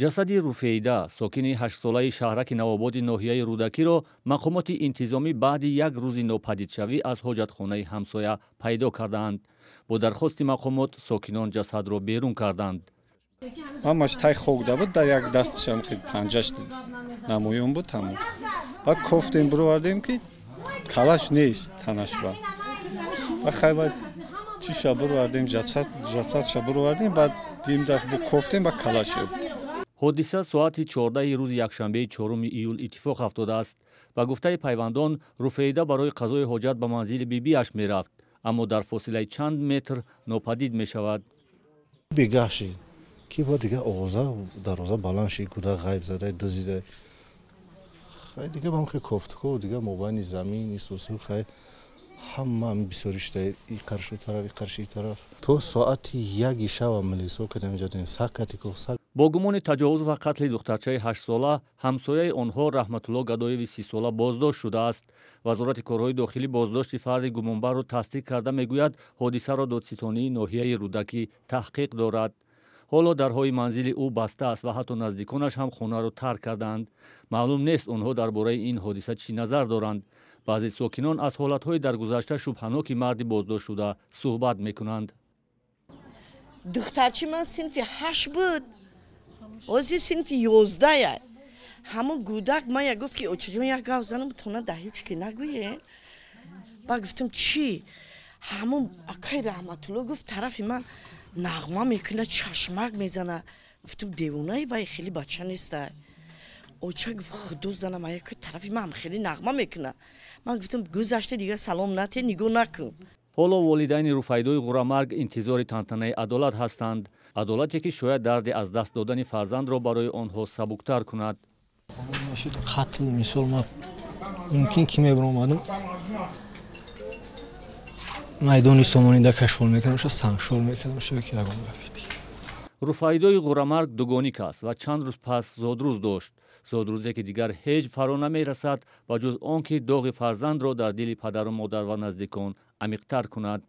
Ҷасади Руфеида, сокини 8-солаи шаҳраки Навободи ноҳияи Рӯдакиро мақомоти интизомӣ баъди як рӯзи нопадидшавӣ аз ҳоҷатхонаи ҳамсоя пайдо кардаанд. Бо дархости мақомот сокинон ҷасадро берун карданд. Ҳамаш тай хок да буд, дар як дасташам панҷаш намоён буд, тамом. Баъд кофтем, бировардем, ки калаш нест танаш ба. Ба хай, ба чиша бировардем, ҷасадша бировардем, баъд дим даф бу кофтем, ба калаш ёфтем. Ҳодиса соати 14-и рӯзи якшанбеи 4 июл иттифоқ афтодааст. Ба гуфтаи пайвандон, Руфеида барои қазои ҳоҷат ба манзили бибиаш мерафт, аммо дар фосилаи чанд метр нопадид мешавад. Бегаҳ шид, ки ба дига овоза дарвоза баланд шид, кӯдак ғайб зада, дузида. Хай, дига ба хе кофтуко, дига мобайни замин исосу, хай, ҳама бисёри шуда, и қаршу тараф, и қарши тараф. То соати 1-и шава милисо кадем ҷадем, сакатико сак. Бо гумони таҷовуз ва қатли духтарчаи 8-сола ҳамсояи онҳо Раҳматулло Гадоеви 30-сола боздошт шудааст. Вазорати корҳои дохилӣ боздошти фарди гумонбарро тасдиқ карда, мегӯяд, ҳодисаро додситонии ноҳияи Рӯдакӣ таҳқиқ дорад. Ҳоло дарҳои манзили ӯ баста аст ва ҳатто наздиконаш ҳам хонаро тарк кардаанд. Маълум нест, онҳо дар бораи ин ҳодиса чӣ назар доранд. Баъзе сокинон аз ҳолатҳои дар гузашта шубҳаноки марди боздоштшуда суҳбат мекунанд. Духтарчи ман синфи 8 буд, ҳозир синфи 11-я. Ҳамон гудак мая гуфт, ки очаҷон, як гав занам, тона да ҳеҷ ки нагӯе. Ба гуфтам, чӣ? Ҳамон акай Раҳматулло гуфт, тарафи ман нағма мекуна, чашмак мезана. Гуфтам, девонаи, вай хеле бача неста. Оча гуфт, худо занам, ая тарафи ман хеле нағма мекуна. Ман гуфтам, гузашта, дига салом нате, нигоҳ накун. Ҳоло волидайни Руфайдои ғурамарг интизори тантанаи адолат ҳастанд, адолате ки шояд дарди аз даст додани фарзандро барои онҳо сабуктар кунад. Қатл, мисол, ма мумкин ки мебаромадам, майдони Сомонида кашфол мекардам, ша сангшор мекардам, ша ки ягон гапи. Руфайдои ғурамарг дугоник аст ва чанд рӯз пас зодрӯз дошт, зодрӯзе ки дигар ҳеҷ фаро намерасад, ба ҷуз он ки доғи фарзандро дар дили падару модар ва наздикон амиқтар кунад.